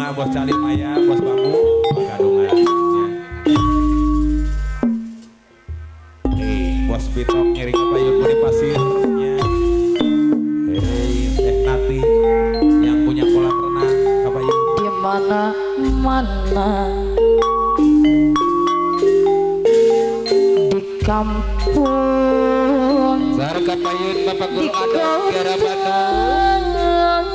Bunga, Bos Cali Maya, Bos Bambu, Gadungan. Bos Pitok ngiring apa yuk di pasir. Hei, Teh Nati yang punya kolam renang apa yuk? Di mana mana di kampung. Sarkapayun Bapak Guru Adong Kiara Bandung.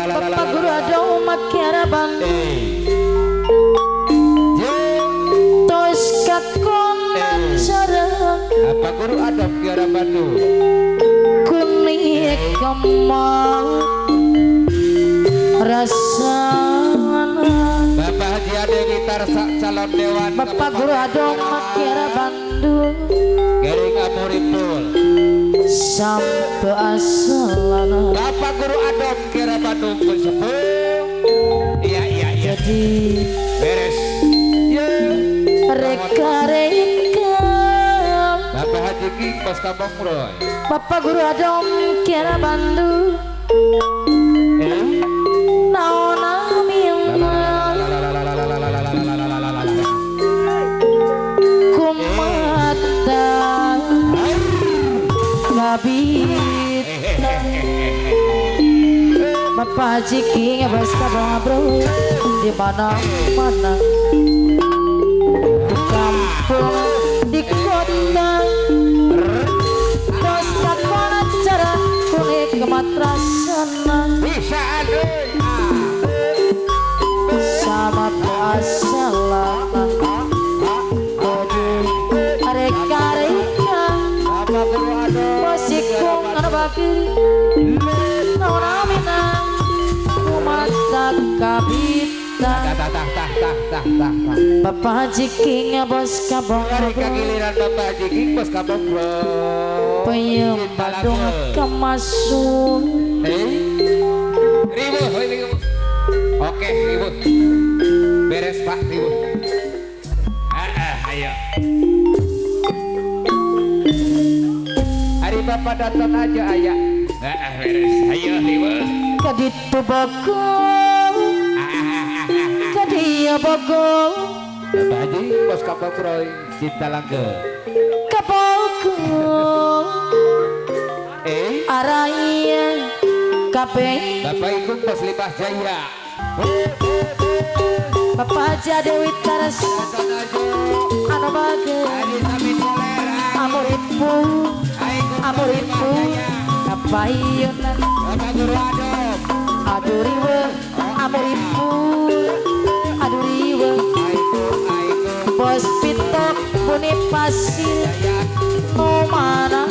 Bapak Guru Adong Kiara Bandung. Tos kakon acara. Bapak Guru Adong Kiara Bandung. Kuning kemal rasana. Bapak Haji Ade Witarsa calon dewan. Bapak Guru Adong Kiara Bandung. Gering Amuripul sampai asalana. Bapak Guru Adom Kiara Bandung bersepuh. Iya iya iya. Jadi beres. Ya. Reka-reka. Bapak Haji King Bos Kampung Roy. Bapak Guru Adom Kiara Bandung. Naona minna. Kumata. Kabita. Bapak Haji King bos kabang bro di mana mana di kampung di kota bos takon acara kunik kematrasana bisa sama asalana reka-reka Bosikung anu bakir naon amina kumata kabita. Bapak Haji King bos kabong giliran Bapak Haji King bos kabong bro peyem Bandung kemasun. Ribu oke ribu beres Pak ribu. Ayo hari Bapak datang aja ayah. Beres ayo ribu. Kaditu bogor kadia bogor. Bapak Haji bos kabong Roy cinta langge kabogor araya kape. Bapak Igung bos Limbah Jaya. Bapak Haji Dewi Taras anu bage amuripu amuripu kapayunan. Bapak Guru Adom aduh riwe amuripu aduh riwe. Bos Pitok puni pasir no mana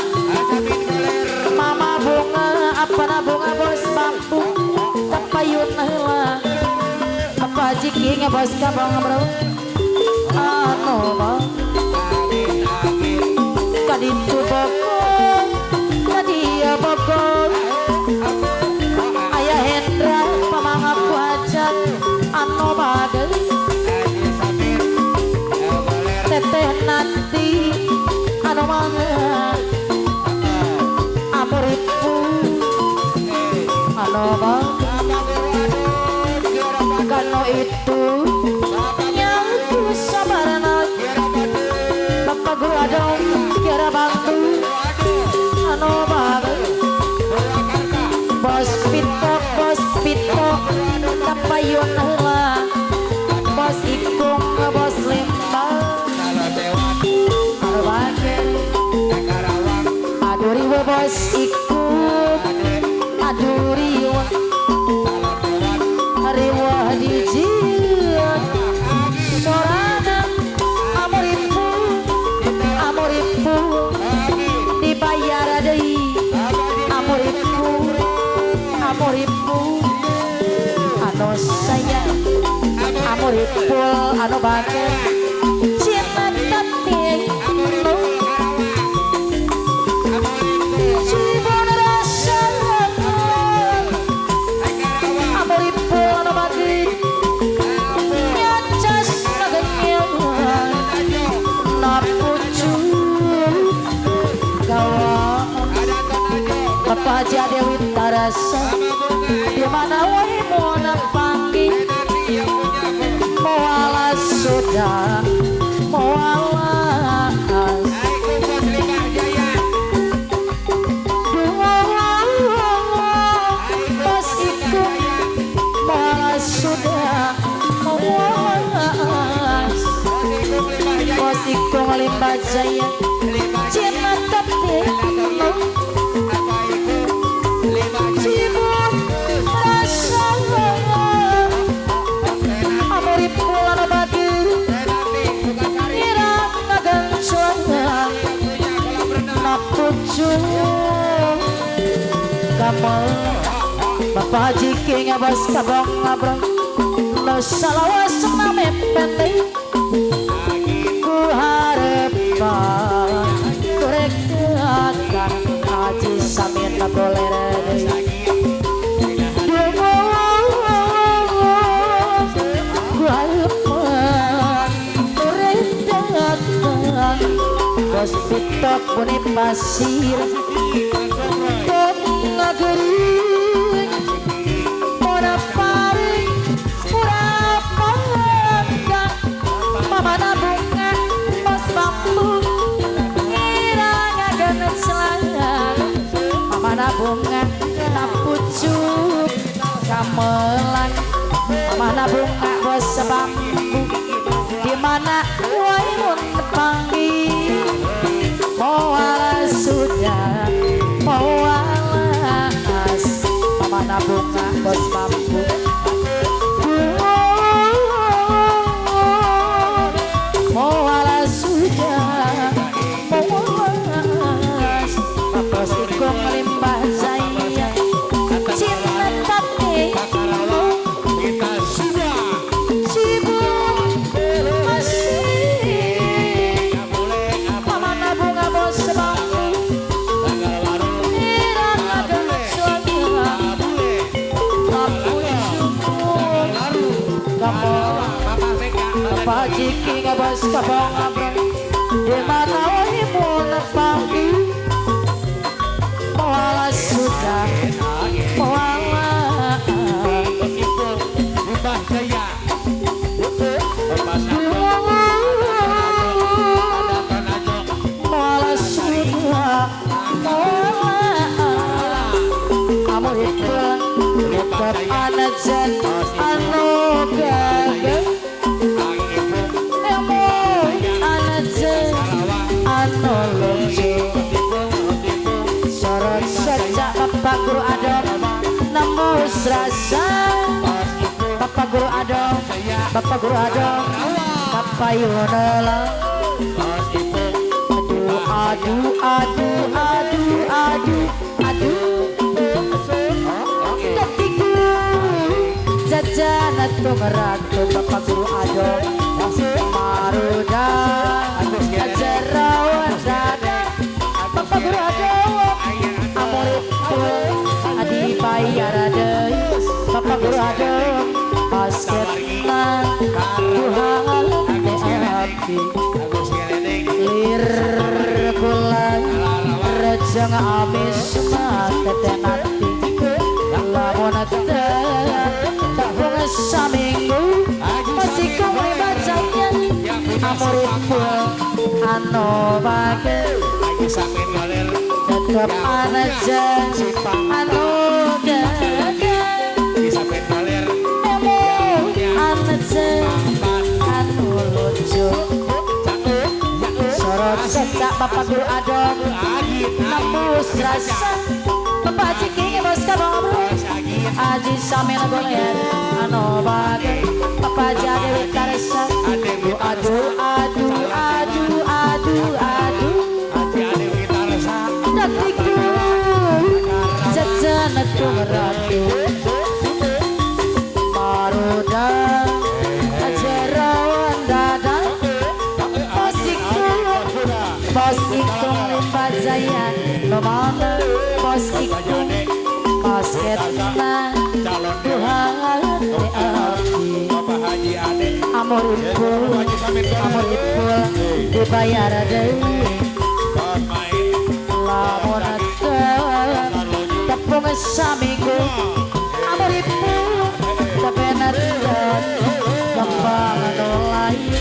mama bunga apa na bunga bos bambu tapayun heula. Apa Haji King bos kabang bro anu mah kaditu bogor kadia bogor. Ayah Hendra pamangaku hajat anu bagel teteh nanti anu mangga amuripu anu bagel. Kalau itu yang ku sabarana Bapak Guru Adong Kiara Bandung anu bagel. Bos Pitok tapayun heula. Bos Ikung bos Limbang anu bagel. Aduh riwe bos Ikung aduh riwe riwe dijieun sorana amuripu amuripu dibayar deui amuripu amuripu anu sayang amuripul anu bagel cinta tati cibon rasa amuripul anu bagel nyacas nagengil napucu gawa. Bapak Haji Dewi Tarasa di mana wae moal nepang. sudah moalas bos ikung moalas sudah moalas bos ikung Limbah Jaya cinta tapi cibun rasa amurip bulan bagi ngira ngagencuang napucu kamu Bapak Haji King bos kabong ngabrong lo salawas name penting ku harepan korek akan Haji Samin golere ku harepan korek akan bos pitok buni pasir ngagering ora paring ora pangga mamana bunga bos bambu ngira ngagen selang mamana bunga napucuk kamelang mamana bunga bos bambu di mana wae mun panggil moala sudah moalas mamana bunga bos bambu moalas sudah moalas bos ikung Limbah Jaya cinta tapi kita sudah sibuk masih mamana bunga bos bambu Bapak Ciki bos kabong abrong di mana wae mun panggil moalas sudah moalas Limbah Jaya moalas sudah moalas amur tetep anajan anu gagah anu lucu sorot sejak Bapak Guru Adom nembus rasa Bapak Guru Adom Bapak Guru Adom kapayunela aduh aduh aduh aduh aduh aduh ketiku jajan tung ratu Bapak Guru Adom maruda jerawan dada Bapak Guru Adom amuripun dibayar deui Bapak Guru Adom basketna Tuhan teh lir kula rejeng amis mate nanti lamun teh tabung saminggu masih kowe bacanya amuripun anu bage tetep anajan anu gagah emu anajan anu lucu sorot secak Bapak Guru Adom nembus rasa Bapak Ciki bos kabong Aji Samin goler anu bage Bapak Jadi Witarsa aduh aduh aduh aduh aduh aduh datiku jajan tung ratu maruda jerawan dada bos ikung Limbah Jaya nomana bos ikung basketna Tuhan amuripul amuripul dibayar deui lamun tepung saminggu amuripul tepenan kembang anu lain.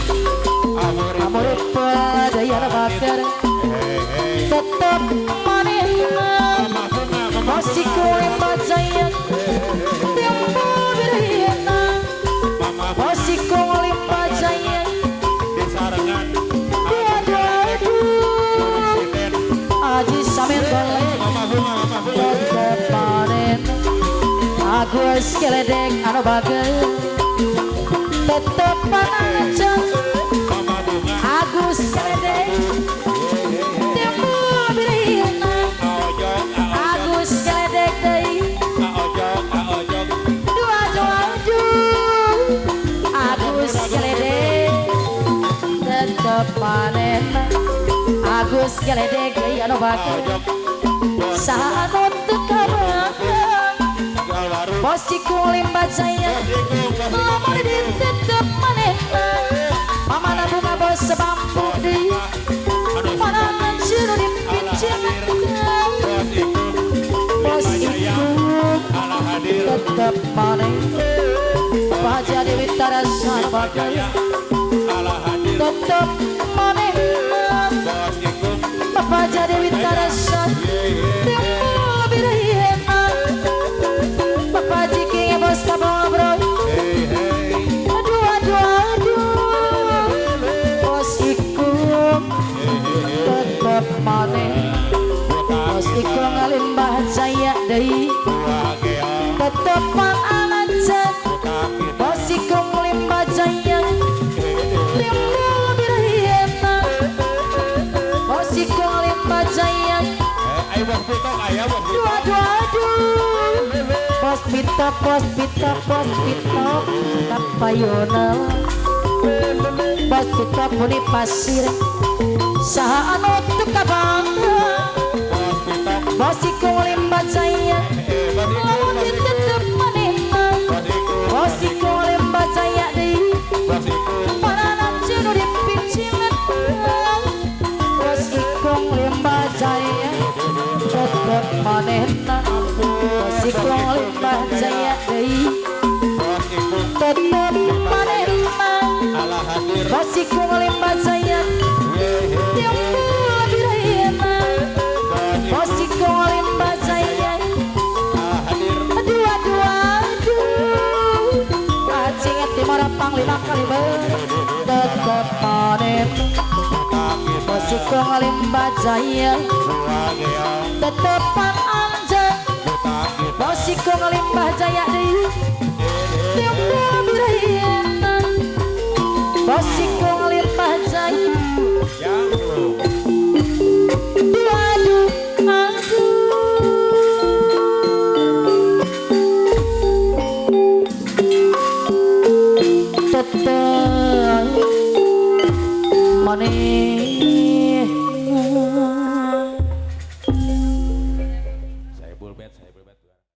Tetep manehna Agus Geledek anu bager tetep aja Agus Geledek timbul birihna Agus Geledek deui dua Agus Geledek tetep manehna Agus Geledek deui anu bager saha anu teu kabayang Bos Cikung Limbah Jaya lamun ditetep manehna Mamana bunga bos sebambu deui mana jeru dipicieun Bos Ikung tetep manehna Bapak Haji Adi Witara Sarbagai tetep manehna Bapak Haji Adi Witara Timbul birihna Bapak Haji King bos kabobro aduh aduh aduh Bos Ikung tetep maneh Bos Ikung Limbah Jaya deui tetep aja Bos Ikung Limbah Jaya timbul birihna Bos Ikung Limbah Jaya aduh aduh aduh Bos Pitok bos Pitok bos Pitok kapayona Bos Pitok muni pasir saha anu teu kabangga Bos Ikung Limbah Jaya lamun ditetep manehna Bos Ikung Limbah Jaya deui panana jeunu dipicileun Bos Ikung Limbah Jaya tetep manehna Bos Ikung Limbah Jaya deui tetep manehna Bos Ikung Limbah Jaya timbul birihna Bos Ikung Limbah Jaya aduh aduh aduh acing timur panglima kaliber tetep manehna Bos Ikung Limbah Jaya tetepan aja Bos Ikung Limbah Jaya deui timbul birihna Bos Ikung